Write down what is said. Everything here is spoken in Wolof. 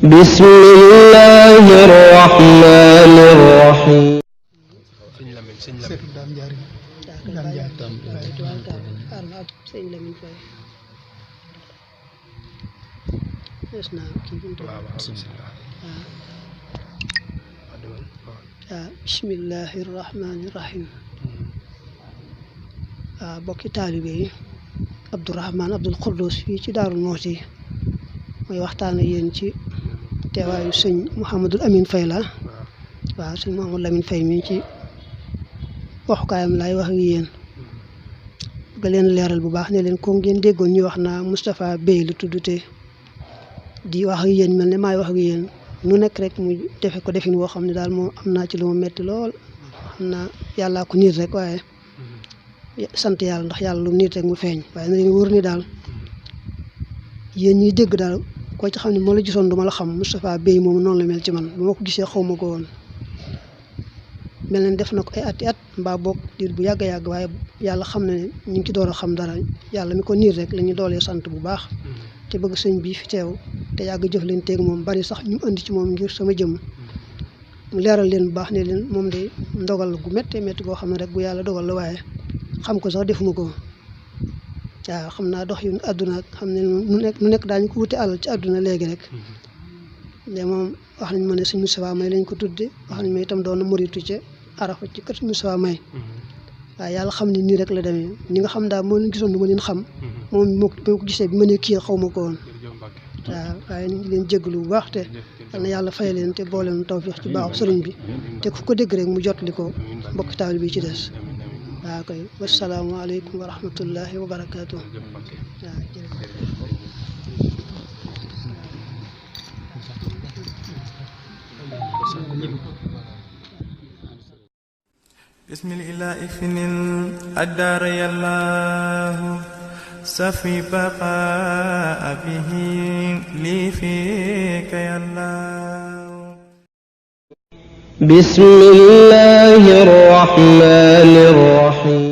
بسم الله الرحمن الرحيم bismillahi rahmaani rahim bokki taalibe yi Abdourahman Abdul Xuddus fii ci Daaru Muxti mooy waxtaan ak yéen ci teewaayu sëñ Mouhamadul Amin Faye la waaw sëñ Mouhamadul Amin Faye mi ci waxukaayam laay wax ak yéen ga leen leeral bu baax ne leen ko ngeen déggoon ñu wax naa Moustapha Bey la tudd te di wax ak yéen mel ne maay wax ak yéen nu nekk rek mu defe ko defin woo xam ne daal moom am naa ci lu ma metti lool xam naa yàllaa ko niit rek waaye sant yàlla ndax yàlla lu niit rek mu feeñ waaye na leen wóor ni daal yéen ñuy dégg daal koo ci xam ne moo la gisoon du ma la xam Moustapha Bey moom noonu la mel ci man bu ma ko gisee xaw ma ko woon mel na def na ko ay ati at mbaa boog diir bu yàgg a yàgg waaye yàlla xam na ne ñu ngi ci door a xam dara yàlla mi ko niit rek la ñu doolee sant bu baax te bëgg sëñ bii fi teew te yàgg jëf leen teeg moom bari sax ñu indi ci moom ngir sama jëm mu leeral leen bu baax ne leen moom de ndogal gu méttee métti goo xam ne rek bu yàlla dogal la waaye xam ko sax defuma ko waaw xam naa dox yu àdduna xam ne nu nekk daañu ko wuti alal ci àdduna léegi rek de moom wax nañ ma ne sëñ Moustapha May lañ ko tudde wax nañ ma itam doon na muritu ca arafa ci kër sëñ Moustapha May waaw yàlla xam ne nii rek la demee ñi nga xam daal moo leen gisoon du ma leen xam moom moo ko gisee bi ma ne kii xaw ma ko woon waaw waaye ñu ngi leen jégalu bu baax te yal na yàlla fay leen te boole leen tawfiix ci baaxu sëriñ bi te ku ko dégg rek mu jotli ko mbokki taal bi ci des waaw koy wasalaamaaleykum wa rahmatullahi wa barakaatu waaw jërëjëf بسم الإله فن الدار يالله سفي بقاء به لي فيك يالله بسم الله الرحمن الرحيم